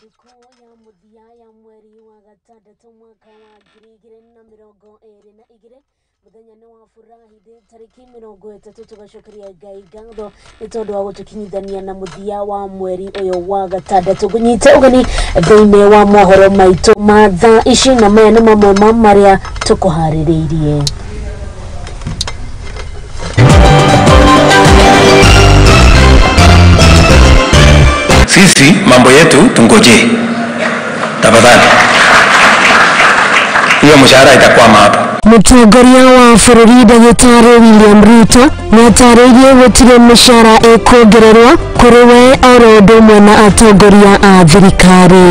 Thukũ ya mũthia ya mweri wa gatandatũ mwaka wa 2022, mũthenya nĩ wa furahi tarĩki 30, tũgacokeria Ngai ngatho nĩ tondũ wa gũtũkinyithania na mũthia wa mweri ũyũ wa gatandatũ. Ngũnyite ũgeni thĩinĩ wa mohoro maitũ ma thaa ici, na maya nĩ mamwe ma marĩa tũkũharĩrĩirie. Sisi mambo yetu tungoje, tafadhali. Hiyo mshahara itakwama hapo. Mũtongoria wa bũrũri Ndagĩtarĩ William Ruto nĩatarĩirie gũtirĩ mĩcara ĩkuongererwo kũrĩ we oro ũndũ ũmwe na atongoria a thirikari.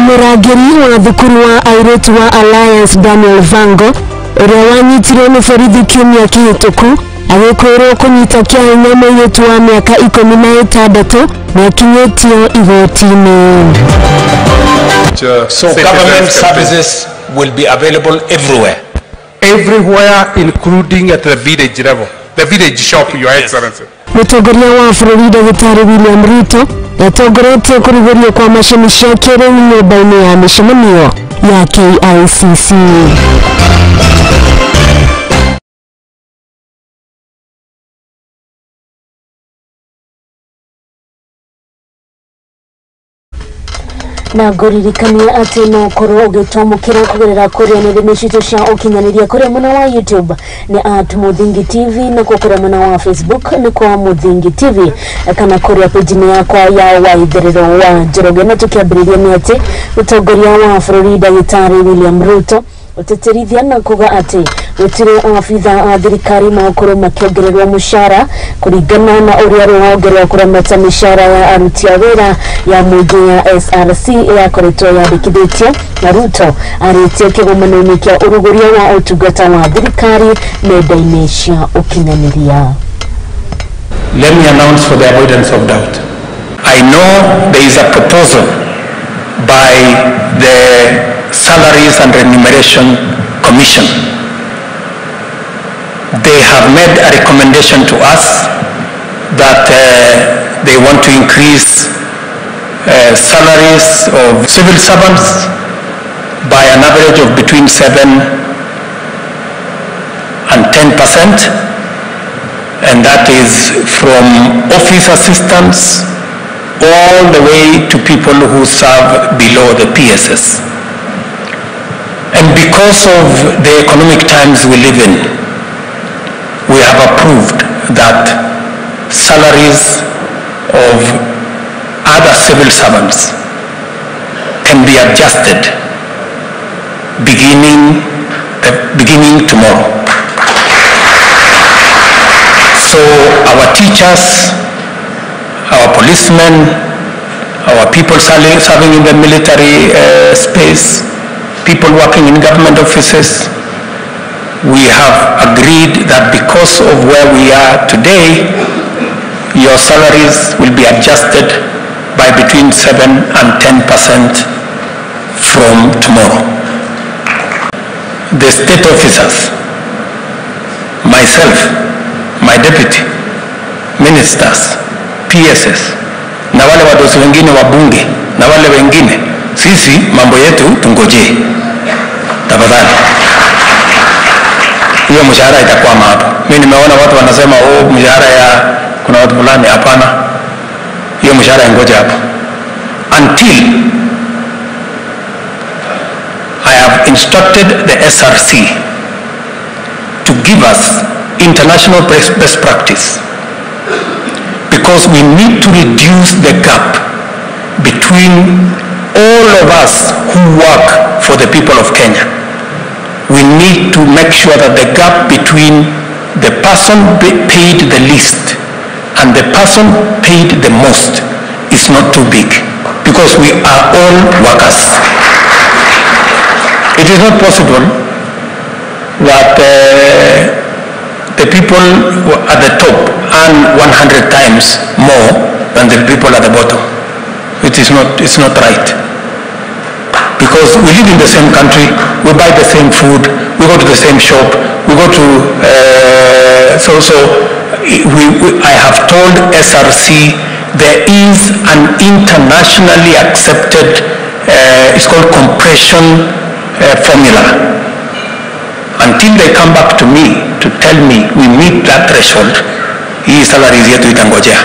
Mũrangĩri wa thukuru wa airĩtu wa Alliance Daniel Vango, ũrĩa wanyitirwo nĩ borithi kiumia kĩhĩtũku agĩkwĩrwo kũnyita kĩa hinya mũirĩtu wa mĩaka 16, nĩakinyĩtio igoti-inĩ. So government services will be available everywhere. Everywhere, including at the village level, the village shop, Your Excellency. Mũtongoria wa bũrũri Ndagĩtarĩ William Ruto nĩatongoretie kũrugũrio kwa macini cia kĩrĩu nyũmba-inĩ ya mĩcemanio ya KICC. Na ngũririkania atĩ no ũkorwo ũgĩtwamũkĩra kũgerera kũrĩa nenda-inĩ citũ cia ũkinyanĩria, kũrĩa mwena wa YouTube nĩ @MũthingiTV, na kũrĩa mwena wa Facebook nĩ kwa Mũthingi TV, kana kũrĩa page-inĩ yakwa ya Waitherero wa Njoroge. Na tũkĩambĩrĩria nĩ atĩ mũtongoria wa bũrũri Ndagĩtarĩ William Ruto ũtĩtĩrithia na kuga atĩ gũtirĩ abitha a thirikari magũkorwo makĩongererwo mũcara kũringana na ũrĩa rũhonge rwa kũramata mĩcara ya aruti a wĩra ya mũingĩ ya SRC yakoretwo yandĩkithĩtio. Na Ruto arĩtie kĩgomano-inĩ kĩa ũrugũria wa ũtungata wa thirikari nenda-inĩ cia ũkinyanĩria. Let me announce for the avoidance of doubt. I know there is a proposal by the Salaries and Remuneration Commission. They have made a recommendation to us that they want to increase salaries of civil servants by an average of between 7 and 10%, and that is from office assistants all the way to people who serve below the PSS. And because of the economic times we live in, we have approved that salaries of other civil servants can be adjusted beginning tomorrow. So our teachers, our policemen, our people serving in the military space, people working in government offices, we have agreed that because of where we are today, your salaries will be adjusted by between 7 and 10% from tomorrow. The state officers, myself, my deputy, ministers, PSS, na wale wadosi wengine wa bunge, na wale wengine, sisi mambo yetu tungoje, tafadhali. Hiyo mshahara itakwama hapo. Mimi nimeona watu wanasema, oh, mshahara ya kuna watu fulani. Hapana, hiyo mshahara ingoje hapo until I have instructed the SRC to give us international best practice, because we need to reduce the gap between all of us who work for the people of Kenya. We need to make sure that the gap between the person paid the least and the person paid the most is not too big, because we are all workers. It is not possible that the people at the top earn 100 times more than the people at the bottom. It is not, it's not right. Because we live in the same country, we buy the same food, we go to the same shop, we go to, I have told SRC There is an internationally accepted, it's called compression formula. Until they come back to me to tell me we meet that threshold, hii salaries yetu itangojea.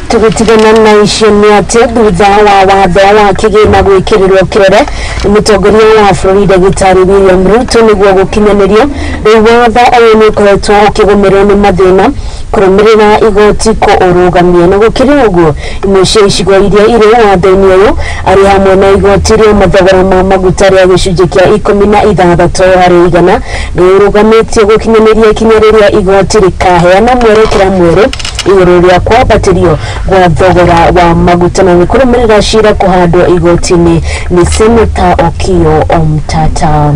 Tũgĩtigana na icio nĩ atĩ thutha wa watho wa kĩgĩna gwĩkĩrĩrwo kĩrore nĩ mũtongoria wa bũrũri ndagĩtarĩ William Ruto nĩguo gũkinyanĩrio, rĩu watho ũyũ nĩ ũkoretwo ũkĩgũmĩrwo nĩ mathĩna kũrũmĩrĩra igoti kũũrũgamia. Na gũkĩrĩ ũguo, imwe cia icigo iria irĩ watho-inĩ ũyũ arĩ hamwe na igoti rĩa mathogora ma maguta rĩa gĩcunjĩ kĩa 16% nĩ ũrũgamĩtie gũkinyanĩria ikinya rĩrĩa igoti rĩkaheana mwerekera mwerũ igũrũ rĩa kwambatĩrio gwa thogora wa maguta, na nĩ kũrũmĩrĩra cira kũhandwo igoti-inĩ nĩ Seneta Okiya Omtatah.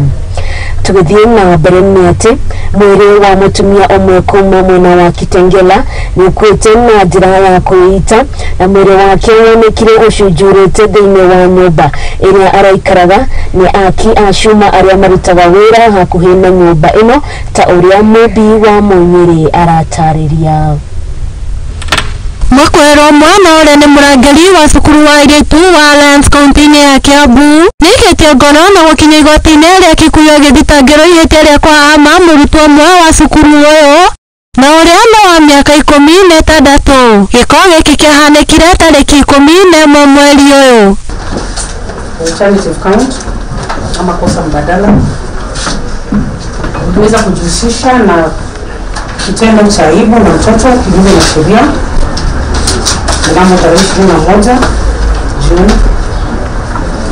Tũgĩthiĩ na mbere nĩ atĩ mwĩrĩ wa mũtumia ũmwe kuma mwena wa Kitengela nĩ ũkuĩte na njĩra ya kwĩita, na mwĩrĩ wake wonekire ũcunjurĩte thĩinĩ wa nyũmba ĩrĩa araikaraga nĩ aki a cuma arĩa marutaga wĩra hakuhĩ na nyũmba ĩno, ta ũrĩa Mũmbi wa Mũnyĩrĩ aratarĩria. Mwakwĩrwo mwana ũrĩa nĩ mũrangĩri wa cukuru wa airĩtu wa Alliance kaunti-inĩ ya Kiambu nĩaikĩtio ngoro na gũkinya igoti-inĩ rĩa Kikuyu agĩthitangĩrwo ihĩtia rĩa kũhahama mũrutwo ũmwe wa cukuru ũyũ na ũrĩa nĩ wa mĩaka 16. Gĩko gĩkĩ kĩahanĩkire tarĩki 11 mweri ũyũ. Alternative count ama kosa mbadala, uliweza kujihusisha na kitendo cha aibu na mtoto kinyume na sheria mnamo tarehe 21 Juni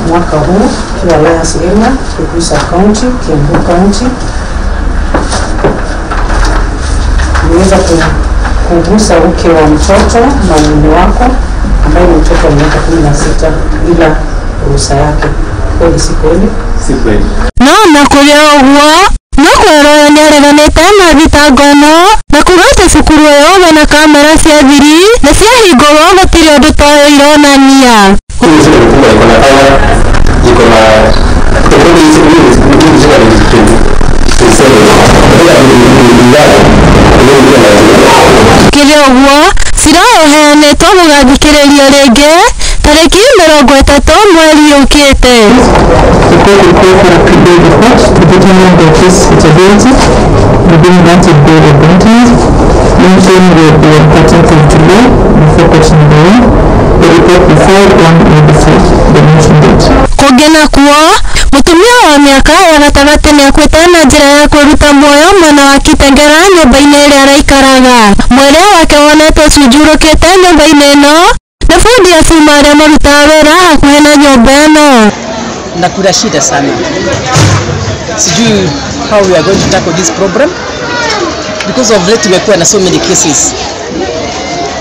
mwaka huu kiwa Alliance area, Kikuyu County, Kiambu County. Uliweza kugusa uke wa mtoto na mume wako ambaye ni mtoto wa miaka 16 bila ruhusa yake. Kweli si kweli? Si kweli. No na kũrĩ ũguo Mwakwĩrwo ũyũ nĩareganĩte na thitango ĩno na kuga atĩ cukuru ĩyo mena kamera cia thiri na ciahingũrwo gũtirĩ ũndũ ta ũyũ ironania. Kĩrĩ ũguo cira ũyũ ũheanĩtwo gũgathikĩrĩrio rĩngĩ tarĩki 30 mweri ũkĩte. The court will call for a pre-bail report to determine the case suitability within granted bail or granted. Mention will be on 13th of July before court number 1. The report be filed on or before the mentioned date. Kũngĩ nakuo mũtumia wa mĩaka ya gatagatĩ nĩakuĩte na njĩra ya kwĩruta muoyo mwena wa Kitengela nyũmba-inĩ ĩrĩa araikaraga. Mwĩrĩ wake wonetwo ũcunjurũkĩte nyũmba-inĩ ĩno nĩ bundi a cuma arĩa marutaga wĩra hakuhĩ na nyũmba ĩno. Na kuna shida sana, sijui how we are going to tackle this problem because of late tumekuwa na so many cases.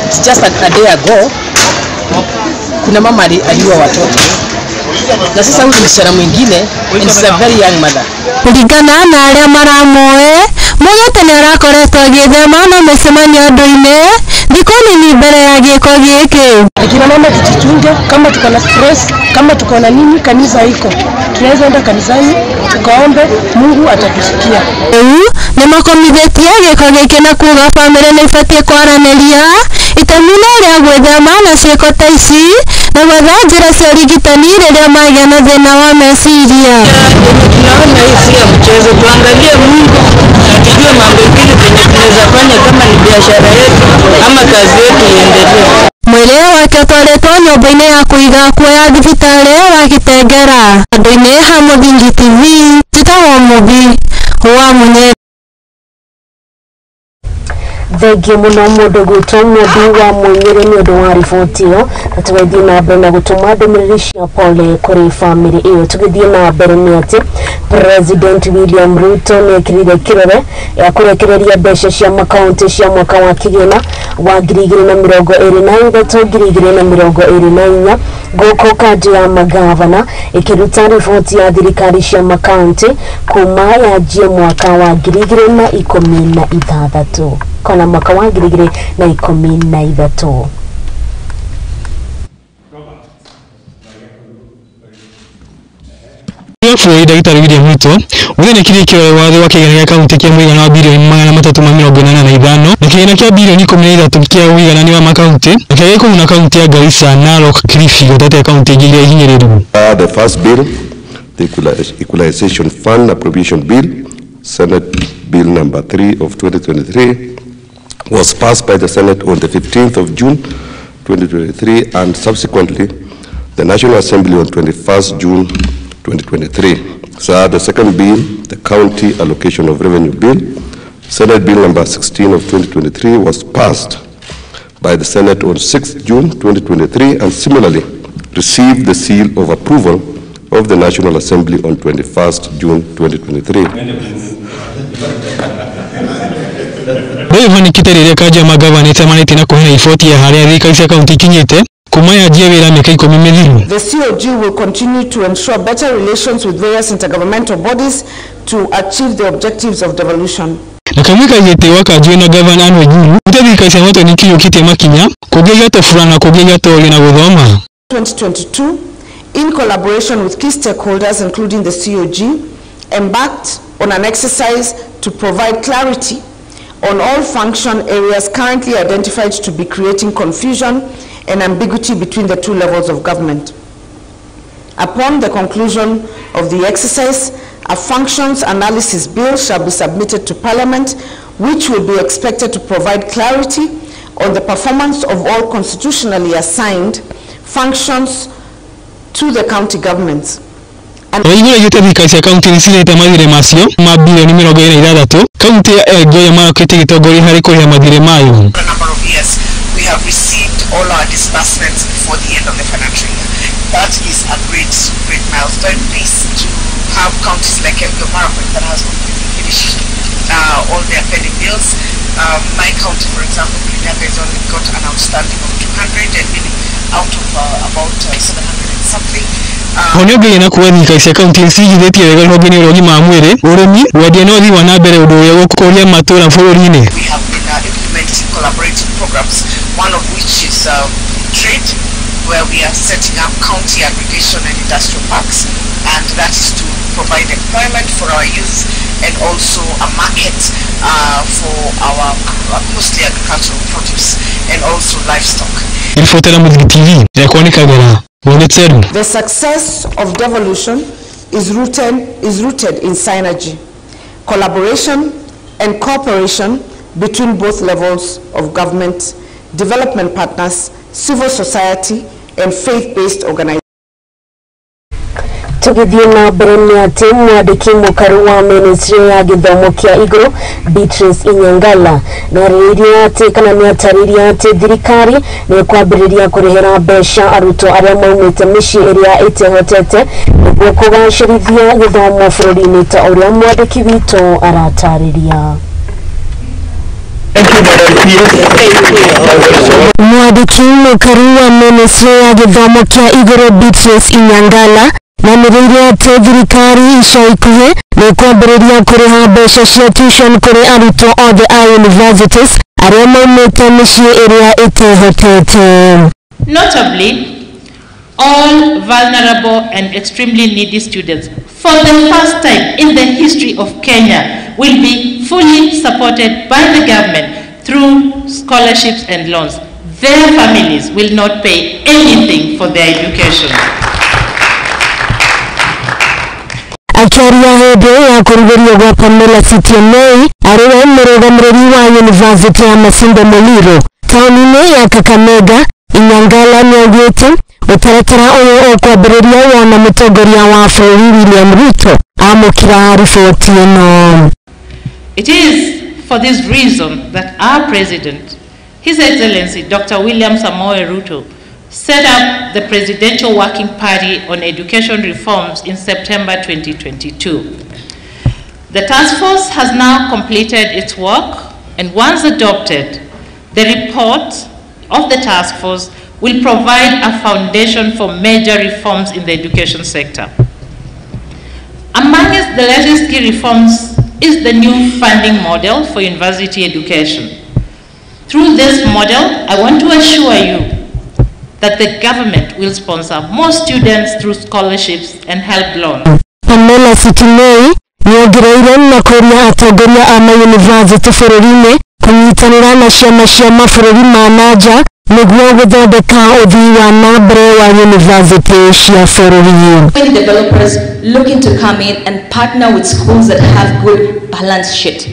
It's just a day ago kuna mama aliua watoto na sasa huyu msichana mwingine, and it's a very young mother. Kũringana na arĩa maramoe, Mũgate nĩarakoretwo agĩthema na mĩcemanio andũ-inĩ thikũ nini mbere ya gĩko gĩkĩ. Akina mama tujichunge, kama tuko na stress, kama tuko na nini, kanisa iko, tunaweza enda kanisani tukaombe, Mungu atatusikia. Rĩu nĩmakomithĩtie gĩko gĩkĩ na kuga bamĩrĩ nĩibatiĩ kwaranĩria itemi-inĩ rĩa gwĩthema na ciĩko ta ici na gwetha njĩra cia ũrigitani rĩrĩa magĩa na thĩna wa meciria. Tunaona hii si ya mchezo, tuangalie Mungu na tujue mambo mengine zenye tunaweza fanya kama ni biashara yetu ama kazi yetu iendelee. Mwĩrĩ wake ũtwarĩtwo nyũmba-inĩ ya kũiga akuũ ya thibitarĩ wa Kitengela. Handũ-inĩ ha Mũthingi TV, njĩtagwo Mũmbi wa Mũnyeri. Thengiũ mũno mũndũ gwĩtwo Mũmbi wa Mũnyĩrĩ nĩ ũndũ wa riboti ĩyo, na tũgĩthiĩ na mbere na gũtũma ndũmĩrĩri cia pole kũrĩ bamĩrĩ ĩyo. Tũgĩthiĩ na mbere nĩ atĩ President William Ruto nĩ ekĩrĩire kĩrore ya kũrekereria mbeca cia makaunti cia mwaka wa kĩgĩna wa 2023 2024 gũkũ kanjũ ya magavana ĩkĩruta riboti ya thirikari cia makaunti kuma yanjie mwaka wa 2016 kana mwaka wa 2013. Bũrũri Ndagĩtarĩ William Ruto mũthenya kĩrĩkĩro watho wa kĩgĩna gĩa kaunti kĩa mũigana wa birioni 385 na kĩgĩna kĩa birioni 13 kĩa ũiganania wa makaunti na kĩrĩa gĩkũguna kaunti ya Garissa, Narok, Kilifi gũtetea kaunti ingĩ iria hinyĩrĩru. The first bill, the Equalization Fund Appropriation Bill, Senate Bill number 3 of 2023, was passed by the Senate on the 15th of June 2023 and subsequently the National Assembly on 21st June 2023. So the second bill, the County Allocation of Revenue Bill, Senate Bill number 16 of 2023, was passed by the Senate on 6th June 2023 and similarly received the seal of approval of the National Assembly on 21st June 2023. Rĩu rĩrĩa kanjũ ya magavana ĩcemanĩtie na kũheana riboti ya harĩa thirikari cia kaunti ikinyĩte kuma yanjie wĩra mĩaka 10 mĩthiru. The COG will continue to ensure better relations with various intergovernmental bodies to achieve the objectives of devolution. Na kamwe kaigĩte wa kanjũ na gavana Anne Waiguru gũte thirikari cia matũũra nĩkinyũkĩtie makinya kũngĩgĩa tobura na kũngĩgĩa tũũgĩ na gũthoma. 2022, in collaboration with key stakeholders including the COG, embarked on an exercise to provide clarity on all function areas currently identified to be creating confusion and ambiguity between the two levels of government. Upon the conclusion of the exercise, a functions analysis bill shall be submitted to Parliament, which will be expected to provide clarity on the performance of all constitutionally assigned functions to the county governments. Waiguru aigĩte thirikari cia kaunti nĩcirĩhĩte mathirĩ macio ma birioni 46 kaunti ya Elgeyo Marakwet ĩgĩtongoria harĩ kũrĩha mathirĩ mayo. A number of years we have received all our disbursements before the end of the financial year. That is a great, great milestone piece to have counties like Elgeyo Marakwet that has completely finished all their pending bills. My county, for example, Kirinyaga, has only got an outstanding of 200 and maybe out of about 700 and something. Ho nĩongereire na kuuga thirikari cia kaunti nĩcigithĩtie wega rũhonge-inĩ rwa ũgima wa mwĩrĩ, ũrĩmi, wendia na ũthii wa na mbere ũndũ ũrĩa ũgũkũria matũũra bũrũri-inĩ. We have been implementing collaborative programs, one of which is trade, where we are setting up county aggregation and industrial parks, and that is to provide employment for our youth and also a market for our mostly agricultural produce and also livestock. Ribotera Mũthingi TV, yakwa nĩ Kagera. The success of devolution is rooted in synergy, collaboration and cooperation between both levels of government, development partners, civil society and faith-based organizations. Tũgĩthiĩ na mbere nĩ atĩ mwandĩki mũkaru wa ministry ya gĩthomo kĩa igũrũ Beatrice Inyangala nĩarĩrĩirie atĩ kana nĩatarĩirie atĩ thirikari nĩ ĩkwambĩrĩria kũrĩhĩra mbeca arutwo arĩa maumĩte mĩciĩ ĩrĩa ĩtehotete nĩguo kũgacĩrithia gĩthomo bũrũri-inĩ ta ũrĩa mwandĩki witũ aratarĩria. Mwandĩki mũkaru wa ministry ya gĩthomo kĩa igũrũ Beatrice Inyangala nanĩrĩirie atĩ thirikari ica ikuhĩ nĩ kwambĩrĩria kũrĩha mbeca cia tuition kũrĩ arutwo othe a universities arĩa maumĩte mĩciĩ ĩrĩa ĩtehotete. Notably, all vulnerable and extremely needy students for the first time in the history of Kenya will be fully supported by the government through scholarships and loans. Their families will not pay anything for their education. Akiaria hĩndĩ ya kũrugũrio gwa Pamela Sitienei arĩ we mũrũgamĩrĩri wa University ya Masinde Muliro taũni-inĩ ya Kakamega, Inyangala nĩaugĩte mũtaratara ũyũ ũkwambĩrĩria wona mũtongoria wa bũrũri William Ruto amũkĩra riboti ĩno. It is for this reason that our president, His Excellency Dr. William Samoei Ruto, set up the Presidential Working Party on Education Reforms in September 2022. The task force has now completed its work, and once adopted, the report of the task force will provide a foundation for major reforms in the education sector. Among the latest key reforms is the new funding model for university education. Through this model, I want to assure you that the government will sponsor more students through scholarships and help loans. Pamela Sitinei nĩongereire na kũria atongoria a mayunivasĩtĩ bũrũri-inĩ kũnyitanĩra na ciama cia mabũrũri ma na nja nĩguo gũthondeka ũthii wa na mbere wa yunivasĩtĩ cia bũrũri. Many developers looking to come in and partner with schools that have good balance sheet.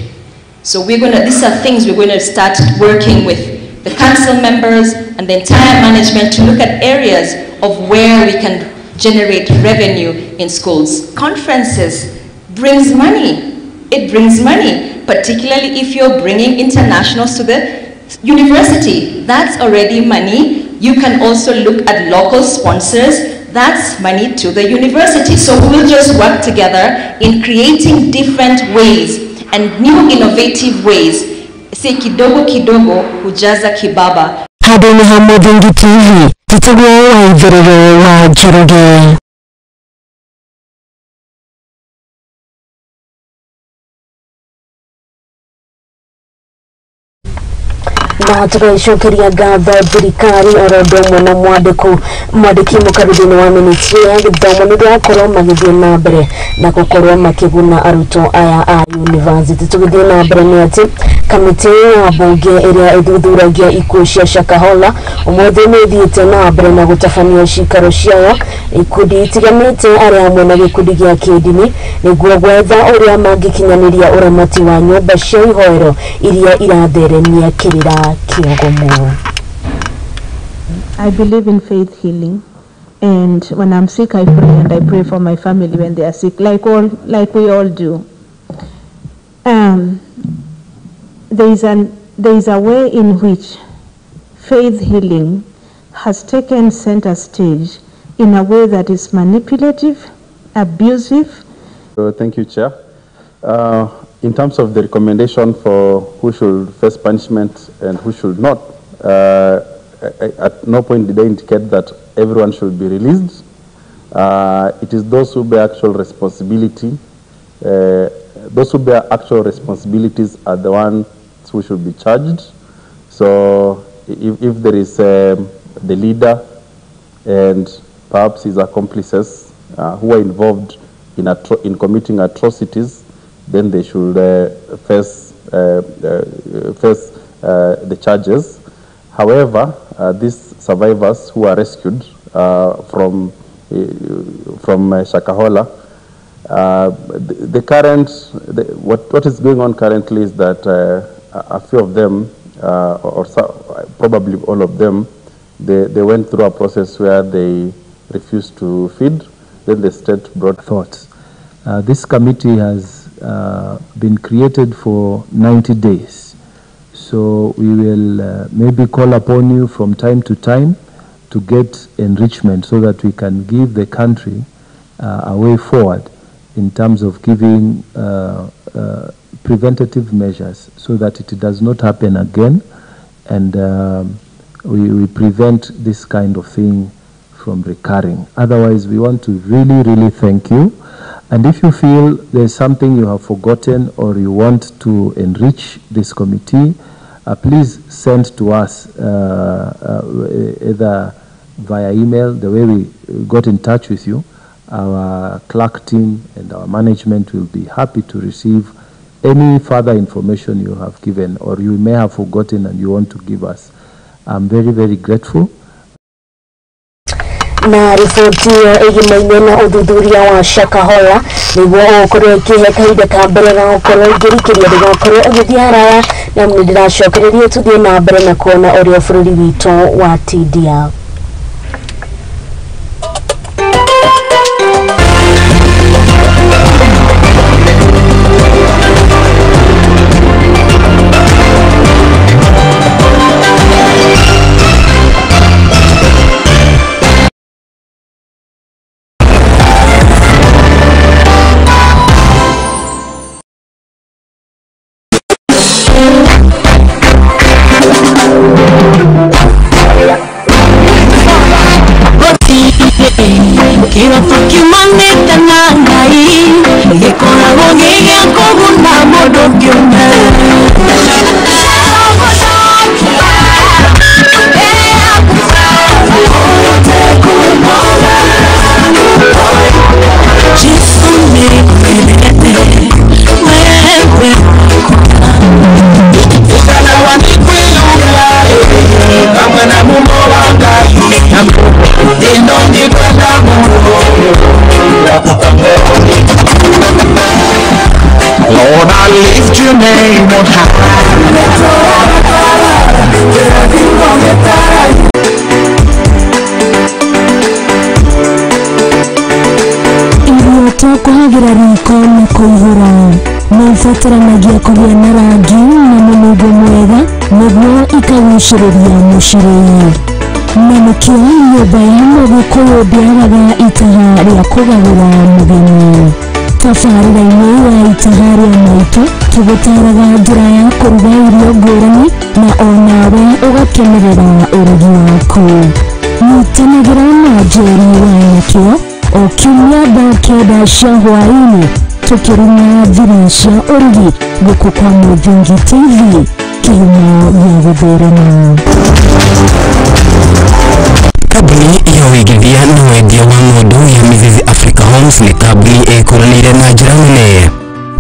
So we're gonna, these are things we're going to start working with the council members and the entire management to look at areas of where we can generate revenue in schools. Conferences brings money. It brings money, particularly if you're bringing internationals to the university. That's already money. You can also look at local sponsors. That's money to the university. So we will just work together in creating different ways and new innovative ways. Say kidogo kidogo hujaza kibaba. Handũ-inĩ ha Mũthingi TV, njĩtagwo Waitherero wa Njoroge. Na tũgaicokeria ngatho thirikari oro ũndũ ũmwe na mwandĩki mũkaru thĩinĩ wa ministry ya gĩthomo nĩ ũndũ wa gũkorwo magĩthiĩ na mbere na gũkorwo makĩguna arutwo aya a university. Tũgĩthiĩ na mbere nĩ atĩ kamĩtĩ ya mbunge ĩrĩa ĩthuthuragia ikuũ cia Shakahola ũmũthĩ nĩ ĩthiĩte na mbere na gũtabania cikaro ciayo ikundi itiganĩte arĩa hamwe na gĩkundi gĩa kĩndini nĩguo gwetha ũrĩa mangĩkinyanĩria ũramati wa nyũmba cia ihoero iria iratheremia kĩrĩra kĩogomo. I believe in faith healing, and when I'm sick I pray, and I pray for my family when they are sick, like we all do. There is a way in which faith healing has taken center stage in a way that is manipulative, abusive. Thank you, Chair. In terms of the recommendation for who should face punishment and who should not, at no point did I indicate that everyone should be released. It is those who bear actual responsibility. Those who bear actual responsibilities are the ones who should be charged. So if there is the leader and perhaps his accomplices who are involved in committing atrocities, then they should face the charges. However, these survivors who are rescued from Shakahola, what is going on currently is that a few of them, or probably all of them, they went through a process where they refused to feed. Then the state brought thoughts. This committee has been created for 90 days. So we will maybe call upon you from time to time to get enrichment so that we can give the country a way forward in terms of giving preventative measures so that it does not happen again, and we prevent this kind of thing from recurring. Otherwise, we want to really, really thank you. And if you feel there's something you have forgotten or you want to enrich this committee, please send to us either via email, the way we got in touch with you. Our clerk team and our management will be happy to receive any further information you have given or you may have forgotten and you want to give us. I'm very, very grateful. Na riboti ĩyo ĩgimaine na ũthuthuria wa Shakahola nĩguo ũgũkorwo ĩkĩhe kahinda ka mbere ga gũkorwo ĩngĩrikĩria ndũgakorwo ũgĩthiĩ haraya na nĩ ndĩracokereria tũthiĩ na mbere na kuona ũrĩa bũrũri witũ watindia. Just Ihũthagĩra riko na kũihũra. Nĩ ibataranagia kũgĩa na rangi na mũnungo mwega nĩguo ikagucĩrĩria mũcirĩi. Na nĩkĩo nyũmba ya Mũgĩkũyũ ndĩagaga itaha rĩa kũgarũra mũgeni. Tabarĩra-inĩ ya itaha rĩa maitũ tũgũtaraga njĩra ya kũruga irio ngũrani na onawe ũgakenerera ũrugi waku. Nyitanagĩra na Njeri wa Nyakĩo o kiumia thaa 9 cia hwaĩ-inĩ tũkĩruma thiri cia ũrugi gũkũ kwa Mũthingi TV, kĩhumo gĩa gũtherema. Kambuni ya ũigithia na wendia wa ng'ondu ya Mizizi Africa Homes nĩ kambuni ĩkũranĩire na njĩra nene.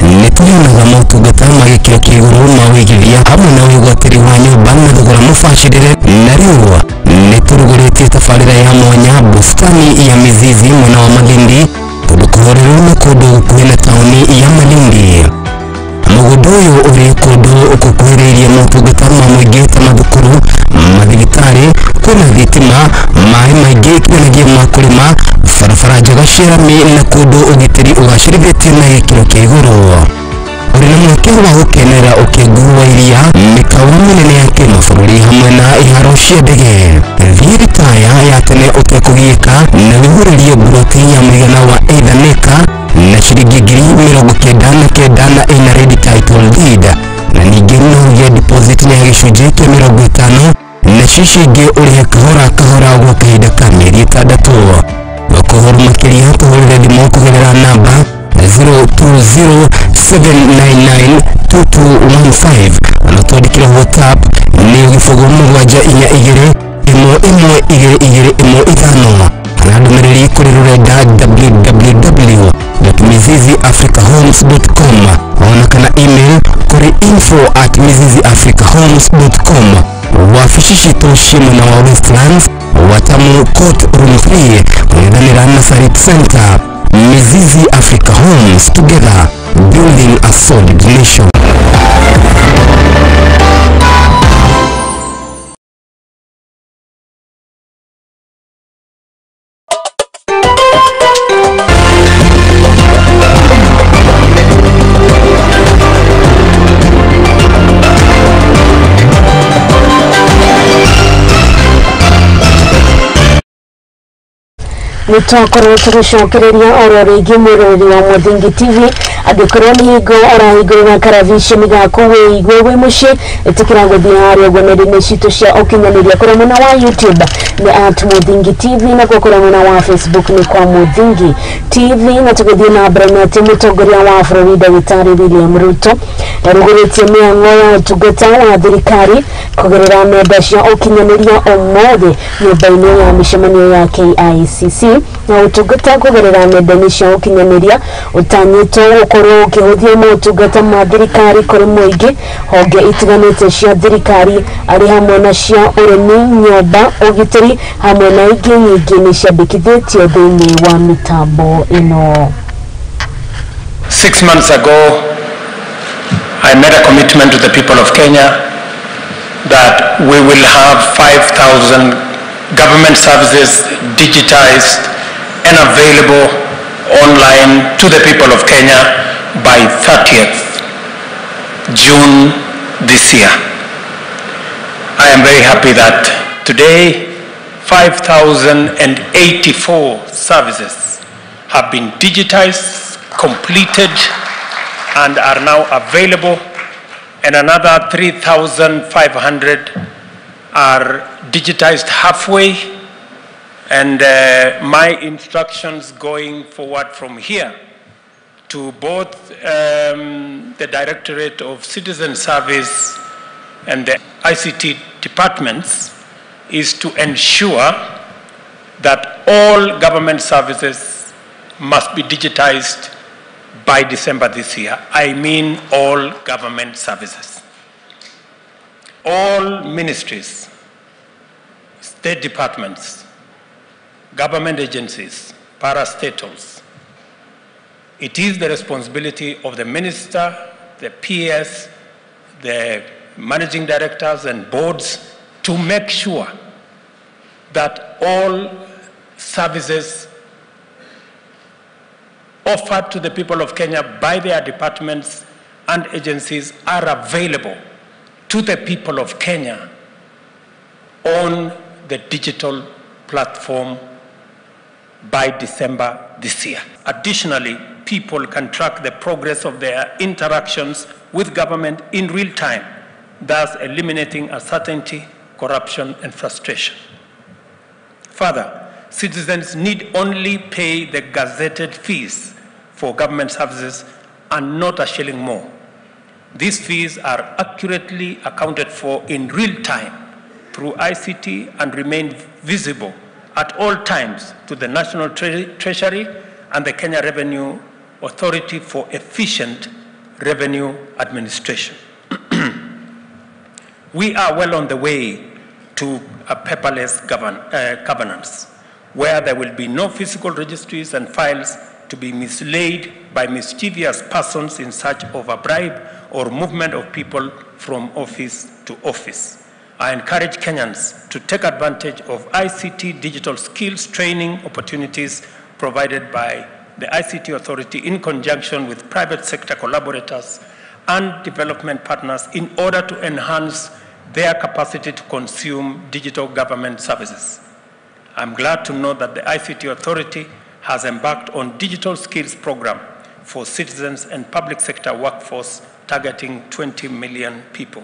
Nĩ tũheanaga motungata ma gĩkĩro kĩa igũrũ ma ũigithia hamwe na ũgwatĩri wa nyũmba na thogora mũbacĩrĩre, na rĩu nĩ tũrugũrĩtie tabarĩra ya mwanya bustani ya Mizizi mwena wa Malindi, kũndũ kũhoreru na kũndũ gũkuhĩ na taũni ya Malindi. Mũgũnda ũyũ ũrĩ kũndũ gũkuhĩrĩirie motungata ma mũingĩ ta mathukuru, mathibitarĩ, kwĩna thitima, maĩ maingĩ kinanagia ma kũrĩma, barabara njega cia rami na kũndũ ũgitĩri ũgacĩrithĩtio na gĩkĩro kĩa igũrũ. Ũrĩ na mweke wa gũkenera ũkengu wa iria, mĩkawa mĩnene ya kĩmabũrũri hamwe na iharo cia ndege. Thiĩ ritaya ya tene ũtekũgiĩka na wĩihũrĩrie mburoti ya mũigana wa either nĩka na ciringi 99,000 na ĩna ready title deed, na ningĩ no ũgĩe deposit ya gĩcunjĩ kĩa 50 na cicio ingĩ ũrĩhe kahora kahora gwa kahinda ka mĩeri 6. Ũhoro makĩria tũhũrĩre thimũ kũgerera namba 0207992215 na twandĩkĩre WhatsApp nĩ 0742 11 22 15 kana ndũmĩrĩri kũrĩ rũrenda www.miziziafricahomes.com ona kana email kũrĩ info@miziziafricahomes.com. Wabici citũ ciĩ mwena wa Westlands, Watamu Court Room 3, kũng'ethanĩra na Sarit Center. Mizizi Africa Homes, together building a solid nation. Nĩtwakorwo tũgĩcokereria oro rĩngĩ mwĩroreri wa Mũthingi TV. Angĩkorwo nĩ hingo ũrahingũrĩra karaviceni gaku wĩigue wĩ mũciĩ, ĩtĩkĩra gũthiĩ harĩa ũguo nenda-inĩ citũ cia ũkinyanĩria kũrĩa mwena wa YouTube nĩ @Mũthingi TV nakuo kũrĩa mwena wa Facebook nĩ kwa Mũthingi TV. Na tũgĩthiĩ na mbere nĩ atĩ mũtongoria wa bũrũri Ndagĩtarĩ William Ruto nĩarugũrĩtie mĩhang'o ya ũtungata wa thirikari kũgerera nenda cia ũkinyanĩria ũmũthĩ nyũmba-inĩ ya mĩcemanio ya KICC. Na ũtungata kũgerera nenda-inĩ cia ũkinyanĩria ũtanyĩtwo gũkorwo ũkĩhũthia motungata ma thirikari kũrĩ mũingĩ, honge itiganĩte cia thirikari arĩ hamwe na cia ũrĩmi, nyũmba, ũgitĩri hamwe na ingĩ nyingĩ nĩ ciandĩkithĩtio thĩinĩ wa mĩtambo ĩno. 6 months ago, I made a commitment to the people of Kenya that we will have 5,000 government services digitized and available online to the people of Kenya by 30th June this year. I am very happy that today 5,084 services have been digitized, completed, and are now available, and another 3,500 are digitized halfway. And my instructions going forward from here to both the Directorate of Citizen Service and the ICT departments is to ensure that all government services must be digitized by December this year. I mean all government services. All ministries, state departments, government agencies, parastatals. It is the responsibility of the minister, the PS, the managing directors and boards to make sure that all services offered to the people of Kenya by their departments and agencies are available to the people of Kenya on the digital platform by December this year. Additionally, people can track the progress of their interactions with government in real time, thus eliminating uncertainty, corruption, and frustration. Further, citizens need only pay the gazetted fees for government services and not a shilling more. These fees are accurately accounted for in real time through ICT and remain visible at all times to the National Treasury and the Kenya Revenue Authority for efficient revenue administration. We are well on the way to a paperless governance, where there will be no physical registries and files to be mislaid by mischievous persons in search of a bribe or movement of people from office to office. I encourage Kenyans to take advantage of ICT digital skills training opportunities provided by the ICT Authority in conjunction with private sector collaborators and development partners in order to enhance their capacity to consume digital government services. I'm glad to know that the ICT Authority has embarked on digital skills program for citizens and public sector workforce targeting 20 million people.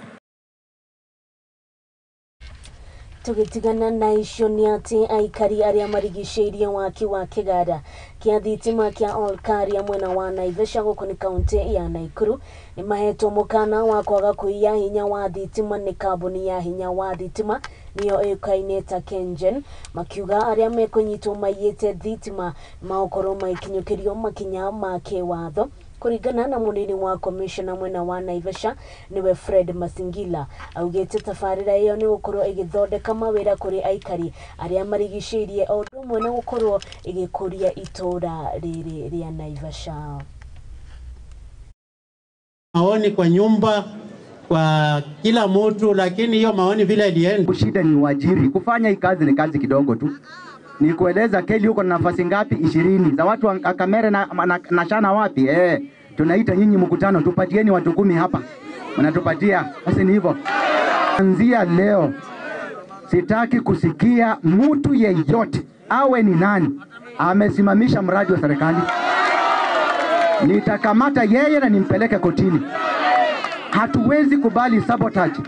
Tugitigana na icio ni ati aikari aria marigicĩirie waki wa kĩganda kĩa thitima kĩa Olkaria mwena wa Naivasha gũkũ nĩ kaunti ya Nakuru nĩ mahetwo mũkana wa kwaga kũiya hinya wa thitima nĩ kambuni ya hinya wa thitima nĩyo ĩũkaine ta KenGen, makiuga arĩa mekũnyitwo maiyĩte thitima magũkorwo magĩkinyũkĩrio makinya ma kĩwatho. Kuringana na munini wa commissioner mwena wa Naivasha niwe Fred Masingila, augite tabarĩra ĩyo nĩ gũkorwo ĩgĩthondeka mawĩra kũrĩ aikari arĩa marigicĩirie o ũndũ ũmwe na gũkorwo ĩgĩkũria itũũra rĩrĩ rĩa Naivasha. Maoni kwa nyumba kwa kila mtu, lakini hiyo maoni vile ilienda. Shida ni uajiri. Kufanya hii kazi ni kazi kidogo tu. Ni kueleza Keli uko na nafasi ngapi? 20 za watu wa Kamere na Shana wapi? Tunaita nyinyi mkutano, tupatieni watu 10 hapa. Mnatupatia. Basi ni hivyo. Anzia leo sitaki kusikia mtu yeyote awe ni nani amesimamisha mradi wa serikali. Nitakamata yeye na nimpeleke kotini. Hatuwezi kubali sabotage.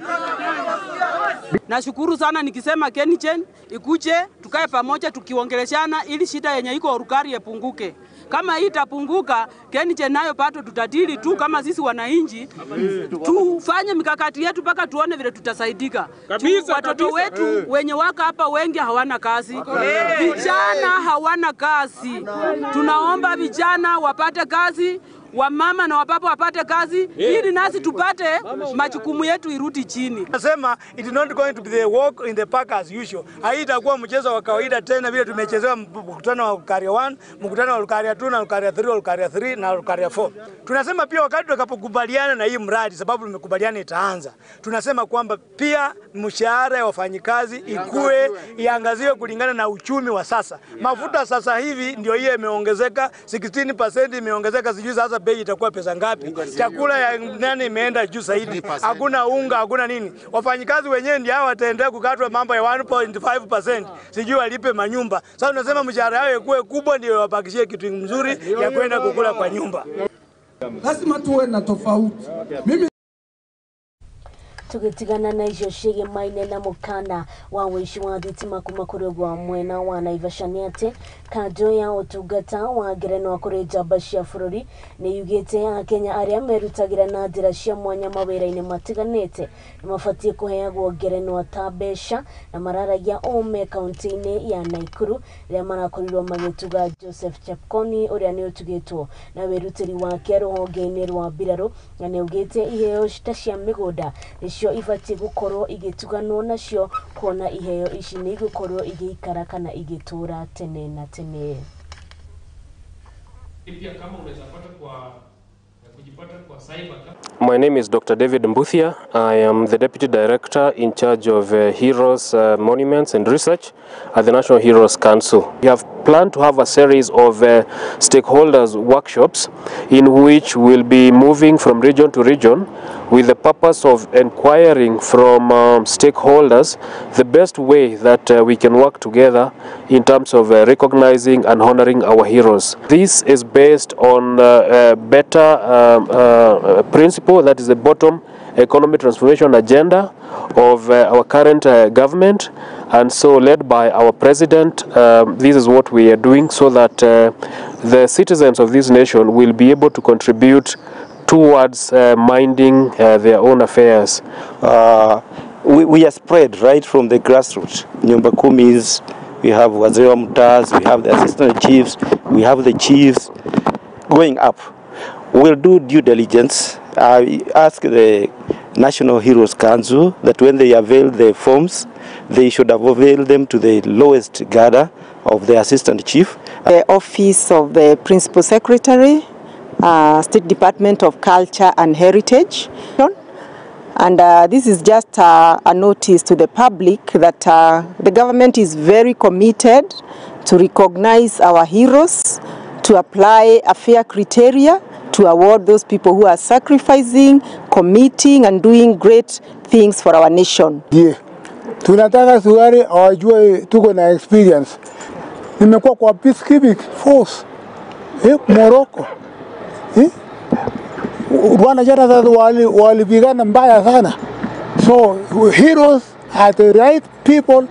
Nashukuru sana nikisema KenGen ikuje tukae pamoja tukiongeleshana ili shida yenye iko Olkaria ipunguke. Kama hii itapunguka, KenGen nayo pato tutadili tu kama sisi wananchi. Tufanye mikakati yetu mpaka tuone vile tutasaidika. Watoto wetu wenye waka hapa wengi hawana kazi. Vijana hawana kazi. Tunaomba vijana wapate kazi, wamama na wapapa wapate kazi, ili nasi tupate majukumu yetu irudi chini. Nasema it is not going to be the walk in the park as usual. Haitakuwa mchezo wa kawaida tena vile tumechezewa mkutano wa Olkaria 1, mkutano wa Olkaria 2 na Olkaria 3, Olkaria 3 na Olkaria 4. Tunasema pia wakati tutakapokubaliana na hii mradi, sababu tumekubaliana itaanza. Tunasema kwamba pia mshahara ya wafanyikazi ikue, iangaziwe kulingana na uchumi wa sasa. Mafuta sasa hivi ndio hiyo imeongezeka 16% imeongezeka, sijui sasa bei itakuwa pesa ngapi. Chakula ya nani imeenda juu zaidi. Hakuna unga, hakuna nini. Wafanyikazi wenyewe ndio hao wataendelea kukatwa mambo ya 1.5%. Sijui walipe manyumba. Sasa tunasema mshahara yao ikuwe kubwa ndio wabakishie kitu mzuri ya kwenda kukula kwa nyumba. Lazima tuwe na tofauti. Mimi tugitigana na icio ciĩgĩmaine na mũkana wa ũici wa thitima kuma kũrĩ gwa mwena wa Naivasha nĩ atĩ kanjũ ya ũtungata wa ngerenwa kũrĩ njamba cia bũrũri nĩ yugĩte akenya arĩa merutagĩra na njĩra cia mwanya mawĩra-inĩ matiganĩte nĩ mabatiĩ kũheagwo ngerenwa ta mbeca na mararagia ũme kaunti-inĩ ya Nakuru rĩrĩa marakorirwo magĩtuga Joseph Chepkoni ũrĩa nĩ ũtugĩtwo na wĩrutĩri wake rũhonge-inĩ rwa mbirarũ na nĩ augĩte iheo ta cia mĩgũnda nĩcio ibatiĩ gũkorwo igĩtuganwo nacio kuona iheo ici nĩ igũkorwo igĩikara kana igĩtũra tene na tene. Pia kama unaweza pata kwa kujipata kwa cyber. My name is Dr. David Mbuthia. I am the Deputy Director in charge of Heroes Monuments and Research at the National Heroes Council. We have planned to have a series of stakeholders workshops in which we'll be moving from region to region with the purpose of inquiring from stakeholders the best way that we can work together in terms of recognizing and honoring our heroes. This is based on a better principle, that is the bottom economy transformation agenda of our current government, and so led by our president, this is what we are doing so that the citizens of this nation will be able to contribute towards minding their own affairs. We are spread right from the grassroots. Nyumba Kumis, we have Wazee wa Mtaas, we have the assistant chiefs, we have the chiefs going up. We'll do due diligence. I ask the National Heroes Council that when they avail the forms, they should have availed them to the lowest cadre of the assistant chief. The Office of the Principal Secretary, State Department of Culture and Heritage. And this is just a notice to the public that the government is very committed to recognize our heroes, to apply a fair criteria, to award those people who are sacrificing, committing and doing great things for our nation. Yeah. Tunataka sukari awajue tuko na experience. Nimekuwa kwa peacekeeping force Morocco. Rwanda jana sasa walipigana mbaya sana. So heroes are the right people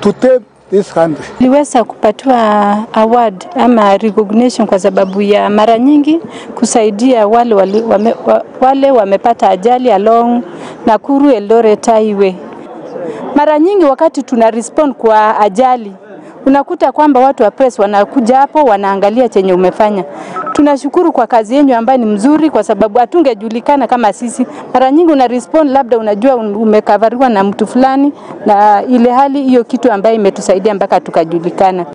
to take this country. Niliweza kupatiwa award ama recognition kwa sababu ya mara nyingi kusaidia wale wamepata ajali along Nakuru Eldoret Highway. Mara nyingi wakati tuna respond kwa ajali, unakuta kwamba watu wa press wanakuja hapo wanaangalia chenye umefanya. Tunashukuru kwa kazi yenu ambayo ni mzuri kwa sababu hatungejulikana kama sisi. Mara nyingi una respond labda unajua umekavariwa na mtu fulani, na ile hali hiyo kitu ambayo imetusaidia mpaka tukajulikana.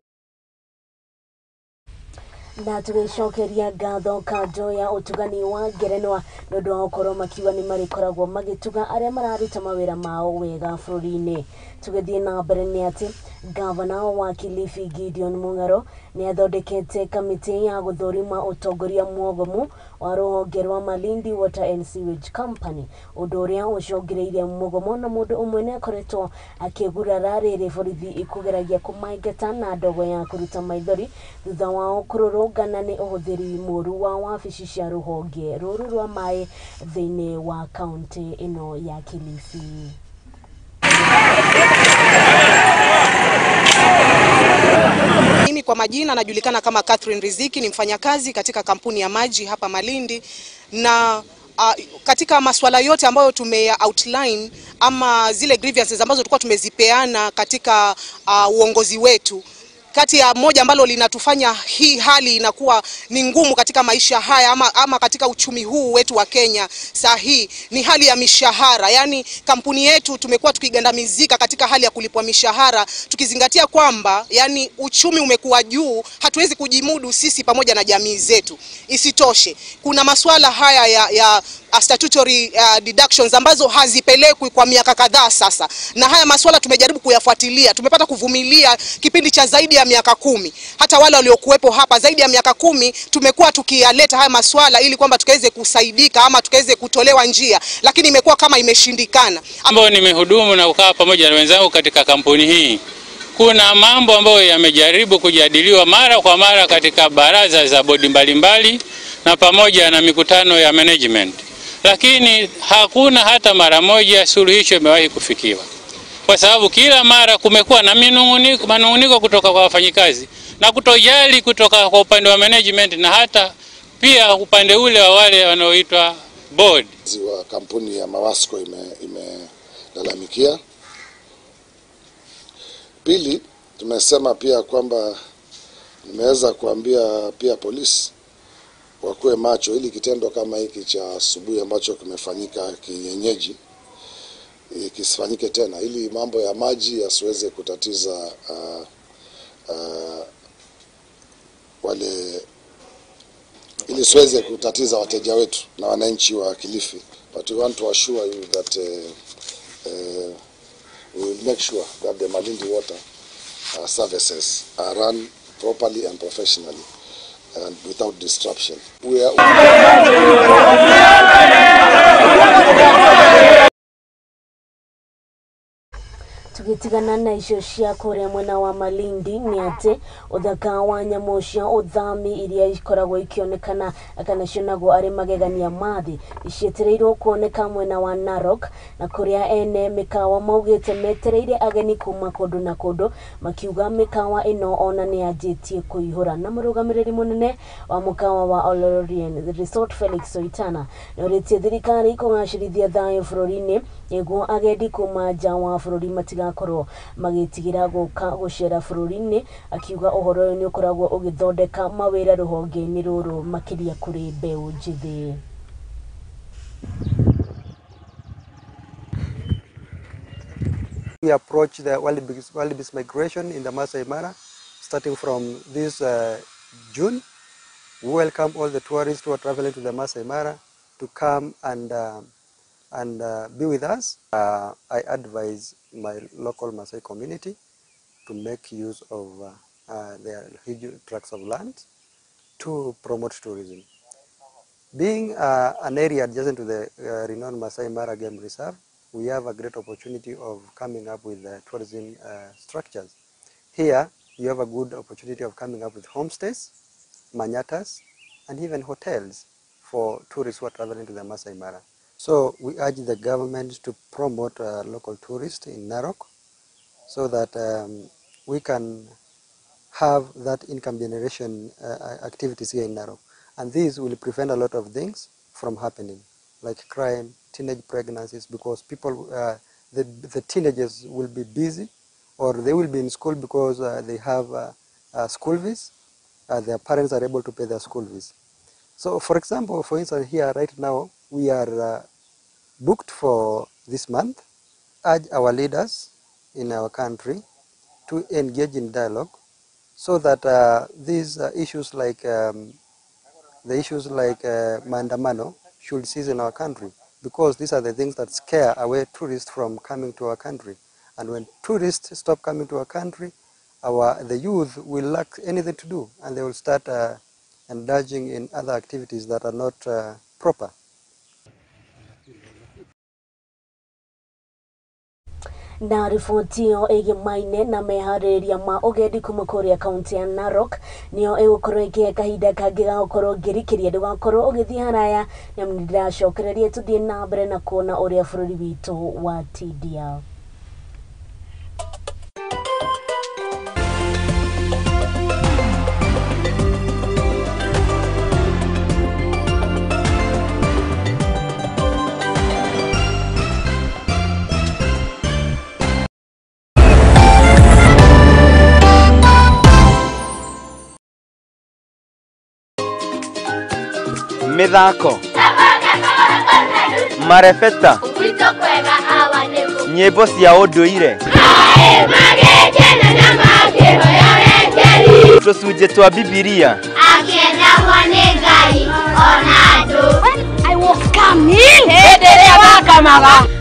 Na tugicokeria ngatho kanjo ya utugani wa ngerenwa nĩ ũndũ wa gũkorwo makiuga nĩ marĩkoragwo magĩtuga arĩa mararuta mawĩra mao wega bũrũri-inĩ. Tũgĩthiĩ na mbere nĩ atĩ gavana wa Kilifi Gideon Mung'aro nĩ athondekete kamĩtĩ ya gũthũrima ũtongoria mwogomu wa rũhonge rwa Malindi Water and Sewage Company, ũndũ ũrĩa ũcũngĩrĩirie mũgomo na mũndũ ũmwe nĩ akoretwo akĩgurara rĩrĩ borithi ikũgeragia kũmaingata na ndogo ya kũruta maithori thutha wao kũrũrũngana nĩ ũhũthĩri mũru wa wabici cia rũhonge rũrũ rwa maĩ thĩinĩ wa kaunti ĩno ya Kilifi. Mimi kwa majina najulikana kama Catherine Riziki, ni mfanyakazi katika kampuni ya maji hapa Malindi, na katika masuala yote ambayo tume outline ama zile grievances ambazo tulikuwa tumezipeana katika uongozi wetu, kati ya moja ambalo linatufanya hii hali inakuwa ni ngumu katika maisha haya ama katika uchumi huu wetu wa Kenya saa hii ni hali ya mishahara. Yani kampuni yetu tumekuwa tukigandamizika katika hali ya kulipwa mishahara, tukizingatia kwamba yani uchumi umekuwa juu, hatuwezi kujimudu sisi pamoja na jamii zetu. Isitoshe kuna masuala haya ya statutory deductions ambazo hazipelekwi kwa miaka kadhaa sasa, na haya masuala tumejaribu kuyafuatilia, tumepata kuvumilia kipindi cha zaidi ya miaka 10. Hata wale waliokuwepo hapa zaidi ya miaka 10 tumekuwa tukiyaleta haya masuala ili kwamba tukaweze kusaidika ama tukaweze kutolewa njia, lakini imekuwa kama imeshindikana. Ambao nimehudumu na kukaa pamoja na wenzangu katika kampuni hii, kuna mambo ambayo yamejaribu kujadiliwa mara kwa mara katika baraza za bodi mbalimbali na pamoja na mikutano ya management, lakini hakuna hata mara moja suluhisho imewahi kufikiwa, kwa sababu kila mara kumekuwa na manunguniko kutoka kwa wafanyikazi na kutojali kutoka kwa upande wa management na hata pia upande ule wa wale wanaoitwa board. Wa kampuni ya Mawasco imelalamikia. Pili, tumesema pia kwamba nimeweza kuambia pia polisi wakuwe macho ili kitendo kama hiki cha asubuhi ambacho kimefanyika kienyeji kisifanyike tena, ili mambo ya maji yasiweze kutatiza wale ili siweze kutatiza wateja wetu na wananchi wa Kilifi. But we want to assure you that we will make sure that the Malindi water services are run properly and professionally and without disruption. We are Tugitigana na icio cia kuria mwena wa Malindi ni ati uthaka wa nyamu cia uthami iria ikoragwo ikionekana kana cionagwo ari magegania mathi cietereirwo kuoneka mwena wa Narok na kuria ene mikawa maugite metereire ageni kuma kundu na kundu makiuga mikawa ino ona ni anjitie kuihura. Na murugamiriri munene wa mukawa wa Olorien Resort Felix Soitana noritie thirikari kugacirithia thayo bururi-ini niguo agendi kuma nja wa bururi matigakorwo magitigira guka gucera bururi-ini, akiuga uhoro uyu ni ukoragwo ugithondeka mawira ruhonge-ini ruru makiria kuri mbeu njithi. We approach the wildebeest migration in the Maasai Mara starting from this June. We welcome all the tourists who are traveling to the Maasai Mara to come and be with us. I advise my local Maasai community to make use of their huge tracts of land to promote tourism. Being an area adjacent to the renowned Maasai Mara Game Reserve, we have a great opportunity of coming up with tourism structures. Here, you have a good opportunity of coming up with homestays, manyatas, and even hotels for tourists who are traveling to the Maasai Mara. So we urge the government to promote local tourists in Narok so that we can have that income generation activities here in Narok. And this will prevent a lot of things from happening, like crime, teenage pregnancies, because people, the teenagers will be busy or they will be in school because they have school fees. Their parents are able to pay their school fees. So for example, for instance, here right now, we are booked for this month. Urge our leaders in our country to engage in dialogue so that these issues like the issues like maandamano should cease in our country, because these are the things that scare away tourists from coming to our country. And when tourists stop coming to our country, the youth will lack anything to do, and they will start indulging in other activities that are not proper. Na riboti ĩyo ĩgĩmaine na meharĩrĩria ma ũgendi kuma kũrĩa kaunti ya Narok nĩyo ĩgũkorwo ĩkĩhe kahinda kangĩ ga gũkorwo ngĩrikĩria ndũgakorwo ũgĩthiĩ haraya nĩamu nĩndĩracokereria tũthiĩ na mbere na kuona ũrĩa bũrũri witũ watindia. Mithako marebeta nyĩmbo cia ũndũire tũcunjĩ twa Bibilia.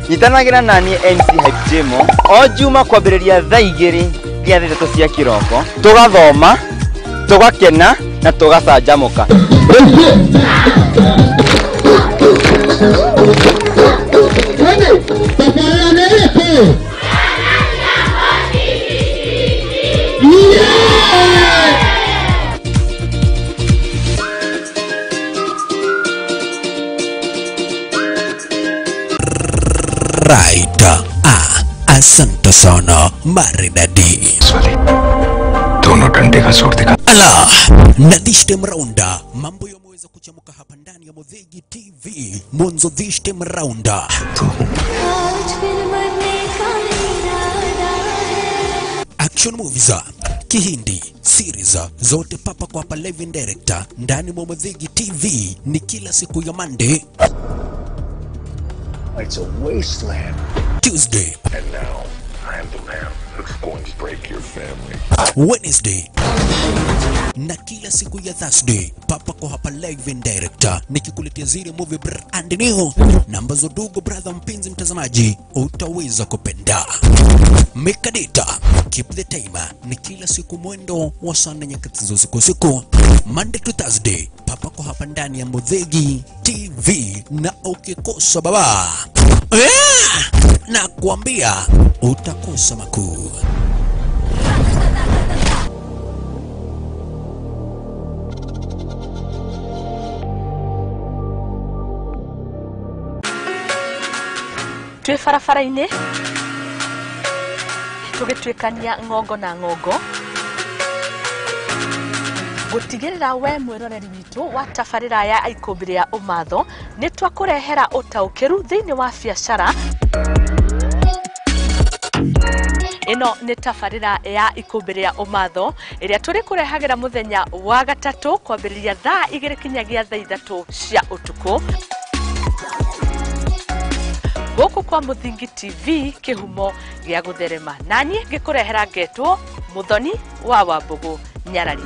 Nyitanagĩra naniĩ MC Hype Jemo o Juma kwambĩrĩria thaa 2 nginya thaa 3 cia kĩroko, tũgathoma, tũgakena na tũgacanjamũka. Right. Asante sana maridadi. दोनों डंडे का जोर दिखा Ala na this time round mambo yameweza kuchamuka hapa ndani ya Mudhigi TV mwanzo this time round. Action movies Kihindi series zote papa kwa hapa live and director ndani mwa Mudhigi TV ni kila siku ya Monday. It's a wasteland. Tuesday. And now I am the man who's going to break your family. Wednesday Na kila siku ya Thursday papa kwa hapa live and direct nikikuletea zile movie brand new na ambazo dugo brother mpenzi mtazamaji utaweza kupenda. Mekadita keep the timer ni kila siku mwendo wa saa 4 nyakati za usiku siku Monday to Thursday papa kwa hapa ndani ya Muthigi TV, na ukikosa baba na kuambia utakosa makuu. Twi barabara-inĩ tũgĩtuĩkania ng'ongo na ng'ongo gũtigĩrĩra we mwĩroreri witũ wa tabarĩra ya Ikũmbĩ rĩa Ũmatho nĩ twakũrehera ũtaũkĩru thĩinĩ wa biacara. Ĩno nĩ tabarĩra ya Ikũmbĩ rĩa Ũmatho ĩrĩa tũrĩkũrehagĩra mũthenya wa gatatũ kwambĩrĩria thaa 2 kinyagia thaa 3 cia ũtukũ gũkũ kwa Muthingi TV kĩhumo gĩa gũtherema, naniĩ ngĩkũrehera ngetwo Muthoni wa Wambũgũ Nyarari.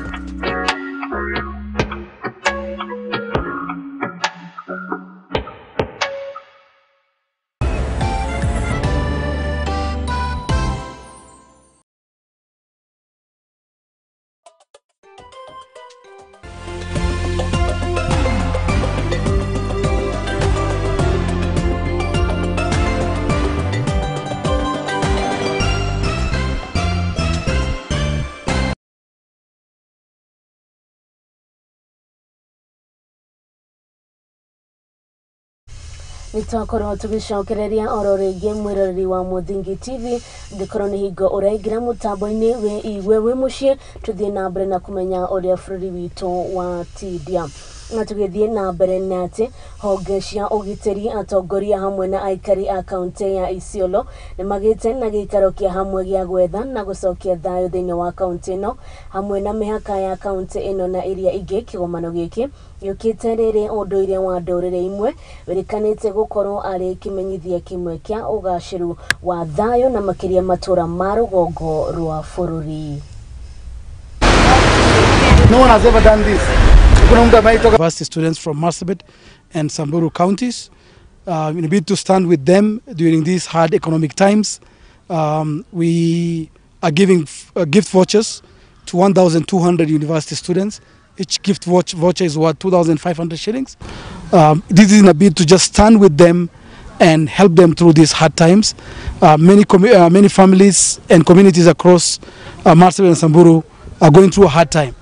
Nitwakorwo tugicokereria oro rĩngĩ mwĩroreri wa Muthingi TV ngĩkorwo nĩ hingo ũraingĩra mũtambo-inĩ wĩ igwe wĩ mũciĩ tũthiĩ na mbere na kũmenya ũrĩa bũrũri witũ watindia. Na tũgĩthiĩ na mbere na atĩ honge cia ũgitĩri atongoria hamwe na aikari a kaunti ya Isiolo nĩ magĩte na gĩikaro kĩa hamwe gĩa gwetha na gũcokia thayũ thĩinĩ wa kaunti ĩno hamwe na mĩhaka ya kaunti ĩno na iria ingĩ. Kĩgomano gĩkĩ gĩũkĩte rĩrĩ ũndũire wa ndũrĩrĩ imwe wĩrĩkanĩte gũkorwo arĩ kĩmenyithia kĩmwe kĩa ũgacĩru wa thayũ na makĩria matũra ma rũgongo rwa bũrũri. No one has ever done this. University students from Marsabit and Samburu counties in a bid to stand with them during these hard economic times. We are giving gift vouchers to 1,200 university students. Each gift voucher is worth 2,500 shillings. This is in a bid to just stand with them and help them through these hard times. Many families and communities across Marsabit and Samburu are going through a hard time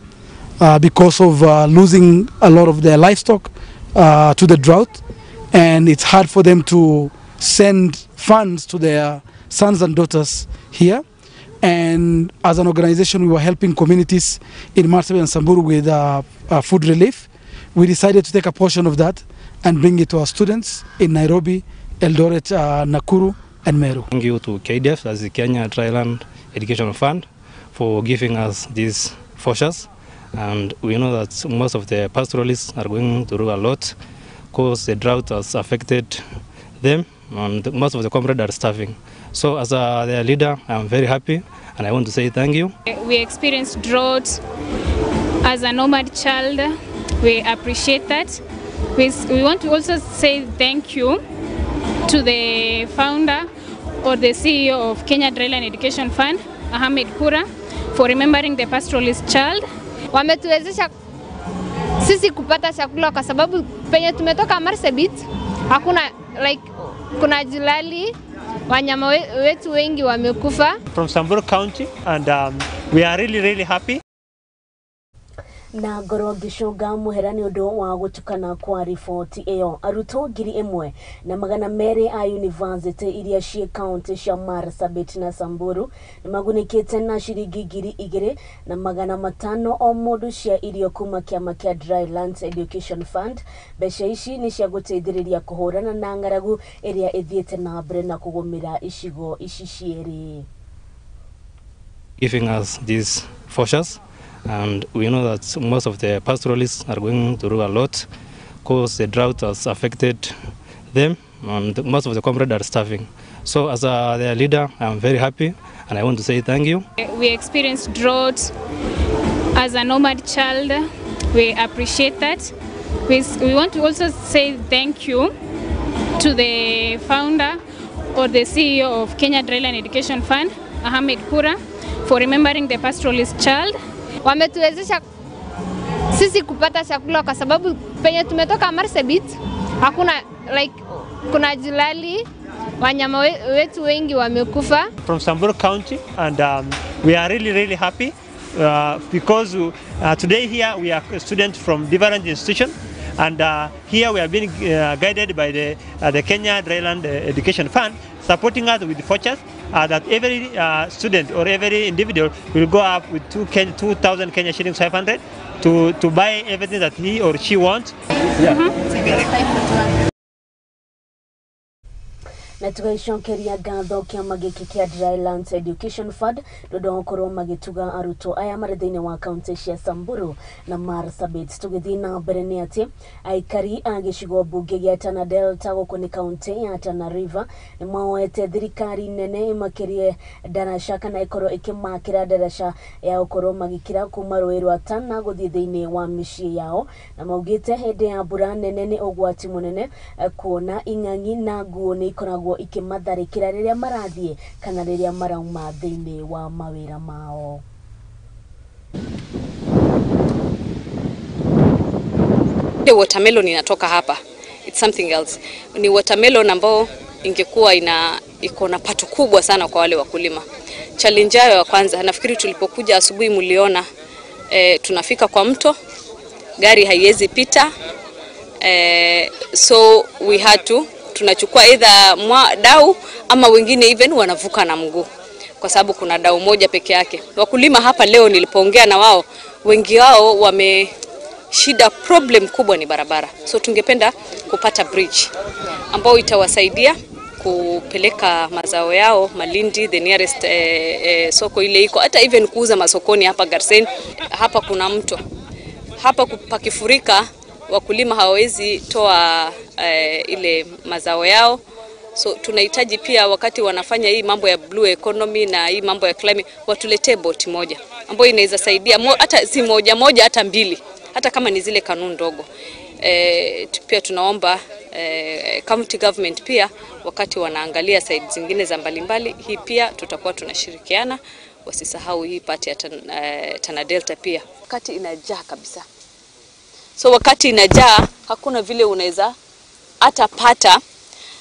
because of losing a lot of their livestock to the drought, and it's hard for them to send funds to their sons and daughters here. And as an organization, we were helping communities in Marsabit and Samburu with food relief. We decided to take a portion of that and bring it to our students in Nairobi, Eldoret, Nakuru, and Meru. Thank you to KDF, that's the Kenya Dryland Educational Fund, for giving us these vouchers. And we know that most of the pastoralists are going through a lot because the drought has affected them, and most of the comrades are starving. So as their leader, I'm very happy and I want to say thank you. We experienced drought as a nomad child. We appreciate that. We want to also say thank you to the founder or the CEO of Kenya Dryland Education Fund, Ahmed Kura, for remembering the pastoralist child. Wametuwezesha sisi kupata chakula kwa sababu penye tumetoka Marsabit hakuna, like, kuna jilali, wanyama wetu wengi wamekufa. From Samburu County, and we are really really happy. Na ngorwo ngĩcũnga mũhera nĩ ũndũ wa gũtukana kwa riboti ĩyo, arutwo 1,200 a university iria ciĩ kaunti cia Marsabit na Samburu nĩ magunĩkĩte na ciringi 2,500 o mũndũ cia irio kuma kĩama kĩa Drylands Education Fund. Mbeca ici nĩ cia gũteithĩrĩria kũhũrana na ng'aragu ĩrĩa ĩthiĩte na mbere na kũgũmĩra icigo ici cierĩ. Giving us these vouchers. And we know that most of the pastoralists are going through a lot because the drought has affected them, and most of the comrades are starving. So as their leader, I'm very happy and I want to say thank you. We experienced drought As a nomad child, we appreciate that. We want to also say thank you to the founder or the CEO of Kenya Dryland Education Fund, Ahmed Pura, for remembering the pastoralist child. Wametuwezesha sisi kupata chakula kwa sababu penye tumetoka Marsabit hakuna, like, kuna jilali, wanyama wetu wengi wamekufa. From Samburu County, and we are really really happy because today here we are students from different institutions, and here we are being guided by the Kenya Dryland Education Fund, supporting us with vouchers that every student or every individual will go up with 2,000 Kenya shillings 500 to buy everything that he or she wants. Yeah. Na tugaicokeria ngatho kĩama gĩkĩ kĩa Drylands Education Fund nĩ ũndũ wa gũkorwo magĩtuga arutwo aya marĩ thĩinĩ wa kaunti cia Samburu na Marsabit. Tũgĩthiĩ na mbere nĩ atĩ aikari a gĩcigo mbunge gĩa Tana Delta gũkũ nĩ kaunti ya Tana River nĩ maoete thirikari nene ĩmakĩrie ndaraca kana ĩkorwo ĩkĩmakĩra ndaraca ya gũkorwo magĩkĩra kuma rũĩ rwa Tana gũthiĩ thĩinĩ wa mĩciĩ yao, na maugĩte hĩndĩ ya mbura nene nĩ ũgwati mũnene kuona ing'ang'i na nguo nĩ ikoragwo ikimatharĩkĩra rĩrĩa marathiĩ kana rĩrĩa marauma thĩinĩ wa mawĩra mao. The watermelon inatoka hapa, it's something else. Ni watermelon ambao ingekuwa iko na pato kubwa sana kwa wale wakulima. Challenge yao ya kwanza, nafikiri tulipokuja asubuhi mliona, tunafika kwa mto, gari haiwezi pita, so we had to tunachukua either dau ama wengine even wanavuka na mguu kwa sababu kuna dau moja peke yake. Wakulima hapa leo nilipoongea na wao, wengi wao wame shida, problem kubwa ni barabara. So tungependa kupata bridge ambao itawasaidia kupeleka mazao yao Malindi, the nearest soko ile iko, hata even kuuza masokoni hapa Garsen. Hapa kuna mto, hapa pakifurika wakulima hawawezi toa ile mazao yao. So tunahitaji pia wakati wanafanya hii mambo ya blue economy na hii mambo ya climate, watuletee boti moja ambayo inaweza saidia, hata si moja moja, hata mbili, hata kama ni zile kanuni ndogo. Pia tunaomba county government pia wakati wanaangalia side zingine za mbalimbali, hii pia tutakuwa tunashirikiana, wasisahau hii part ya Tana Delta pia. Wakati inajaa kabisa. So wakati inajaa hakuna vile unaweza hata pata.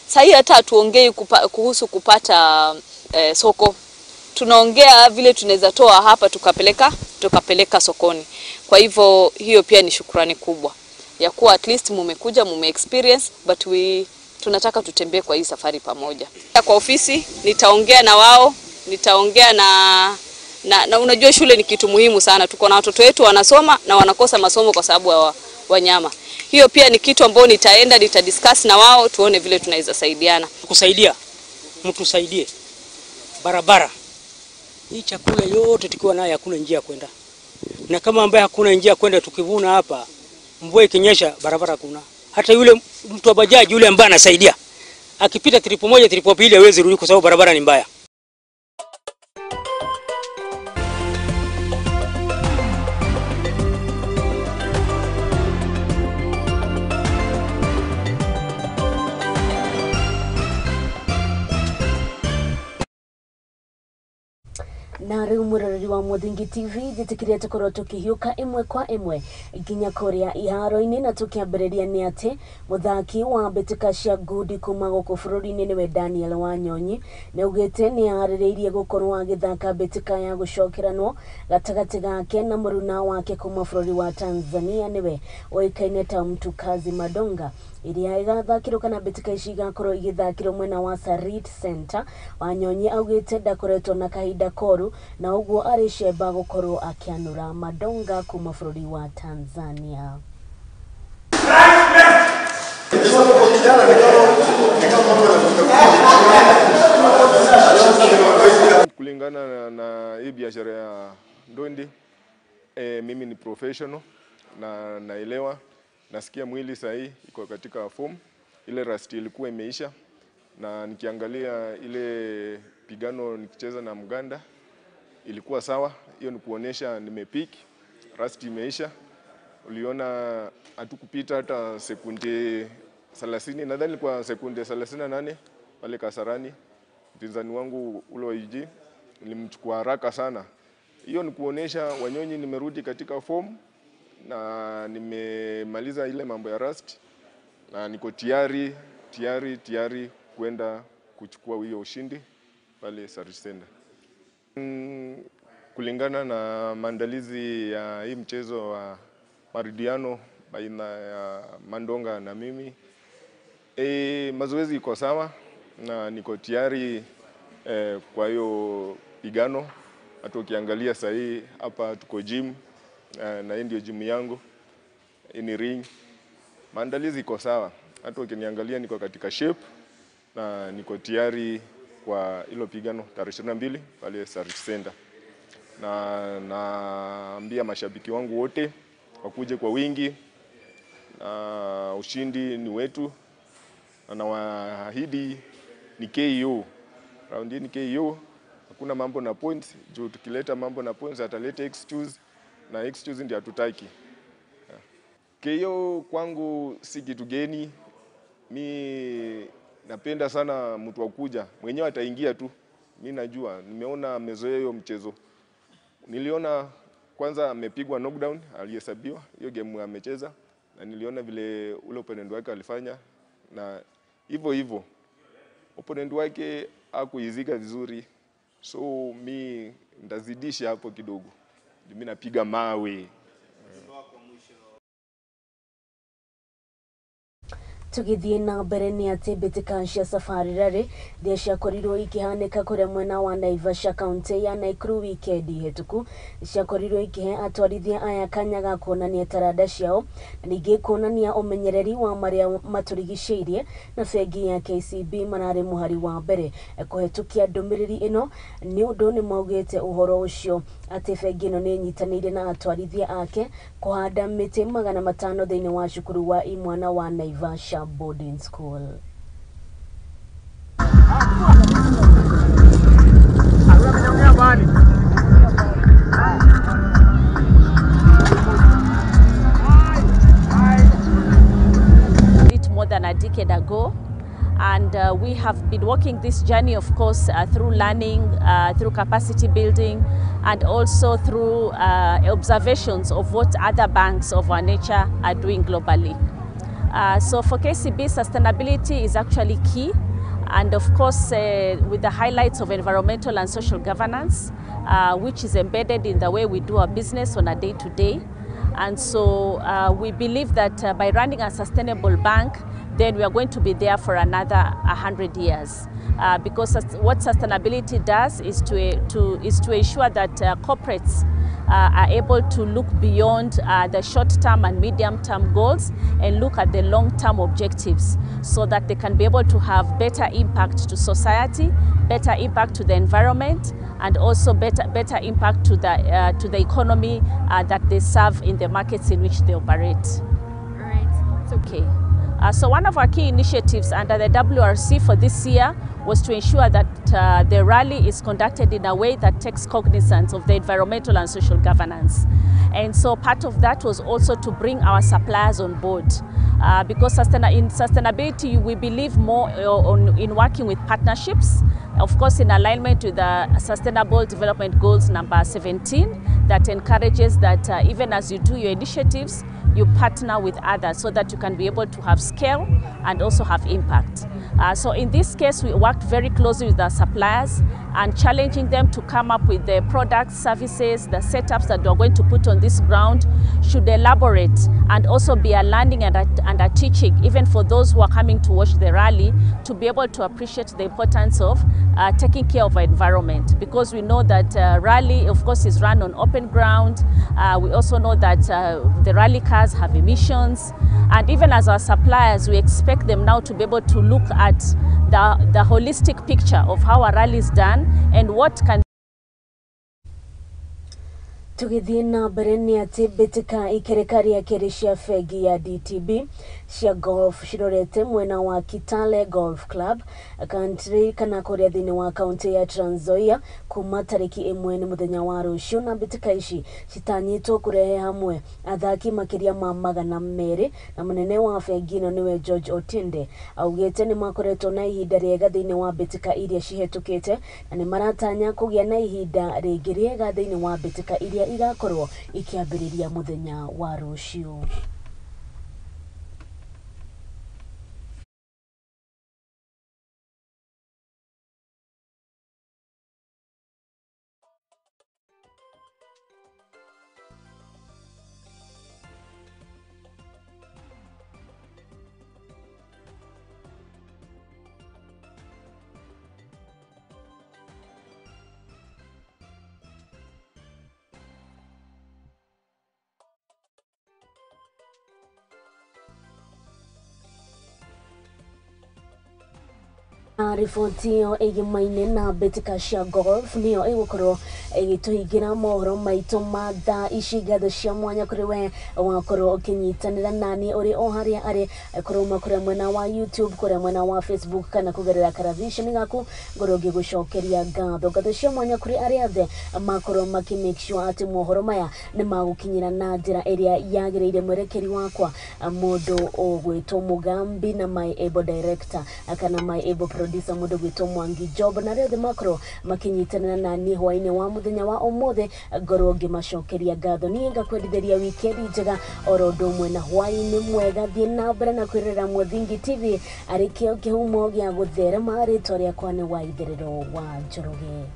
Sasa hata hatuongei kuhusu kupata soko. Tunaongea vile tunaweza toa hapa tukapeleka sokoni. Kwa hivyo hiyo pia ni shukrani kubwa ya kuwa at least mumekuja, mume experience, but we tunataka tutembee kwa hii safari pamoja. Kwa ofisi nitaongea na wao, nitaongea na unajua shule ni kitu muhimu sana. Tuko na watoto wetu wanasoma na wanakosa masomo kwa sababu ya wanyama. Hiyo pia ni kitu ambao nitaenda nitadiscuss na wao, tuone vile tunaweza saidiana. Kusaidia, mtusaidie barabara. Hii chakula yote tukiwa nayo hakuna njia kwenda. Na kama ambaye hakuna njia kwenda, tukivuna hapa mvua ikinyesha barabara hakuna. Hata yule mtu wa bajaji yule ambaye anasaidia akipita tripo moja tripo pili hawezi rudi kwa sababu barabara ni mbaya. Na riu mwiroreri wa Muthingi TV njitikirie tukorwo tukihiuka imwe kwa imwe nginya kuria iharo-ini, na tukiambiriria ni ati muthaki wa mbitika cia ngundi kuma guku bururi-ini niwe Daniel Wanyonyi ni augite ni arĩrĩirie gukorwo agithaka mbitika ya gucokeranwo gatagati gake na muruna wake kuma bururi wa Tanzania niwe oikaine ta Mtukazi Madonga iria igathakirwo kana mbitika ici igakorwo igithakirwo mwena wa Sarit Center. Wanyonyi augite ndakoretwo na kahinda koru na uguo ari cemba gukorwo akianura Madonga kuma bururi wa Tanzania. Kulingana na hii biashara ya ndondi, mimi ni professional na naelewa, nasikia mwili sahi iko katika form, ile rust ilikuwa imeisha, na nikiangalia ile pigano nikicheza na Muganda ilikuwa sawa. Hiyo ni kuonesha nimepick Rust imeisha. Uliona hatukupita hata sekunde 30, nadhani kwa sekunde 38 pale Kasarani. Mpinzani wangu ule wa UG nilimchukua haraka sana. Hiyo ni kuonesha Wanyonyi nimerudi katika form na nimemaliza ile mambo ya rust na niko tayari tayari tayari kwenda kuchukua hiyo ushindi pale Sarit Center. Kulingana na maandalizi ya hii mchezo wa marudiano baina ya Mandonga na mimi, mazoezi iko sawa na niko tayari kwa hiyo pigano. Hata ukiangalia sasa hii hapa tuko gym, na hii ndio gym yangu, ni ring. Maandalizi iko sawa, hata ukiniangalia niko katika shape na niko tayari kwa hilo pigano tarehe 22 pale Sarit Center. Na naambia mashabiki wangu wote wakuje kwa wingi, na ushindi ni wetu, na nawaahidi ni KO. Round hii ni KO, hakuna mambo na points. Juu tukileta mambo na points ataleta excuse, na excuse ndio hatutaki. KO kwangu si kitu geni. Mi napenda sana mtu akuja mwenyewe ataingia tu. Mi najua, nimeona amezoea hiyo mchezo. Niliona kwanza amepigwa knockdown, alihesabiwa hiyo game amecheza, na niliona vile ule opponent wake alifanya, na hivyo hivyo opponent wake hakuizika vizuri. So mi ndazidisha hapo kidogo, mimi napiga mawe. Tugithie na mbere ni ati mbitika cia Safari Rally iria ciakorirwo ikihanĩka kũrĩa mwena wa Naivasha kaunti ya Nakuru wikendi hĩtũku ciakorirwo ikihe atwarithia aya kanya ga kuonania taranda ciao na ningĩ kuonania ũmenyereri wa marĩa matũrigicĩirie, na bengi ya KCB mararĩ mũhari wa mbere kũhetũkia ndũmĩrĩri ĩno nĩ ũndũ nĩ maugĩte ũhoro ũcio atĩ bengi ĩno nĩ ĩnyitanĩire na atwarithia ake kũhanda mĩtĩ 500 thĩinĩ wa cukuru wa imwana wa Naivasha Boarding School. It more than a decade ago, and we have been walking this journey, of course, through learning, through capacity building, and also through observations of what other banks of our nature are doing globally. So for KCB, sustainability is actually key, and of course with the highlights of environmental and social governance, which is embedded in the way we do our business on a day-to-day. And so we believe that by running a sustainable bank, then we are going to be there for another 100 years. Because what sustainability does is to ensure that corporates are able to look beyond the short-term and medium-term goals and look at the long-term objectives so that they can be able to have better impact to society, better impact to the environment, and also better impact to the economy that they serve in the markets in which they operate. All right. Okay. So one of our key initiatives under the WRC for this year was to ensure that the rally is conducted in a way that takes cognizance of the environmental and social governance. And so part of that was also to bring our suppliers on board. Because in sustainability, we believe more in working with partnerships, of course in alignment with the Sustainable Development Goals number 17, that encourages that even as you do your initiatives, you partner with others so that you can be able to have scale and also have impact. So in this case, we worked very closely with our suppliers and challenging them to come up with the products, services, the setups that we're going to put on this ground should elaborate and also be a learning and a teaching, even for those who are coming to watch the rally, to be able to appreciate the importance of taking care of our environment. Because we know that rally, of course, is run on open ground. We also know that the rally cars have emissions. And even as our suppliers, we expect them now to be able to look at the holistic picture of how a rally is done and what can. Tũgĩthiĩ na mbere nĩ atĩ mbĩtĩka ikereka rĩa kerĩ cia bengi ya DTB cia golf cirorete mwena wa Kitale Golf Club country kana kũrĩa thĩinĩ wa kaunti ya Trans Nzoia kuma tarĩki 1 nĩ mũthenya wa rũciũ, na mbĩtĩka ici citanyĩtwo kũrehe hamwe athaki makĩria ma 200. Na mũnene wa bengi ĩno nĩwe George Otinde augĩte nĩ makoretwo na ihinda rĩega thĩinĩ wa mbĩtĩka iria cihetũkĩte na nĩ maratanya kũgĩa na ihinda rĩngĩ rĩega thĩinĩ wa mbĩtĩka iria igakorwo ikĩambĩrĩria mũthenya wa rũciũ. Na riboti ĩyo ĩgĩmaine na mbĩtĩka cia golf nĩyo ĩgũkorwo ĩgĩtũhingĩra mohoro maitũ ma thaa ici. Ngatho cia mwanya kũrĩ we wakorwo ũkĩnyitanĩra nani ũrĩ o harĩa arĩ kũrũma kũrĩa mwena wa YouTube, kũrĩa mwena wa Facebook kana kũgerera karavisheni gaku, ngorwo ngĩgũcokeria ngatho. Ngatho cia mwanya kũrĩ arĩa othe makorwo makĩ make sure atĩ mohoro maya nĩ magũkinyĩra na njĩra ĩrĩa yagĩrĩire. Mwerekeri wakwa mũndũ ũgwĩtwo Mũgambi na my able director kana my able producer mũndũ gwĩtwo Mwangi Job, na arĩa othe makorwo makĩnyitanĩra na niĩ hwaĩ-inĩ wa mũthenya wa ũmũthĩ, ngorwo ngĩmacokeria ngatho. Niĩ ngakwendithĩria wikendi njega oro ũndũ ũmwe na hwaĩ-inĩ mwega. Thiĩ na mbere na kwĩrorera Mũthingi TV arĩ kĩo kĩhumo gĩa gũtherema. Rĩtwa rĩakwa nĩ Waitherero wa Njoroge.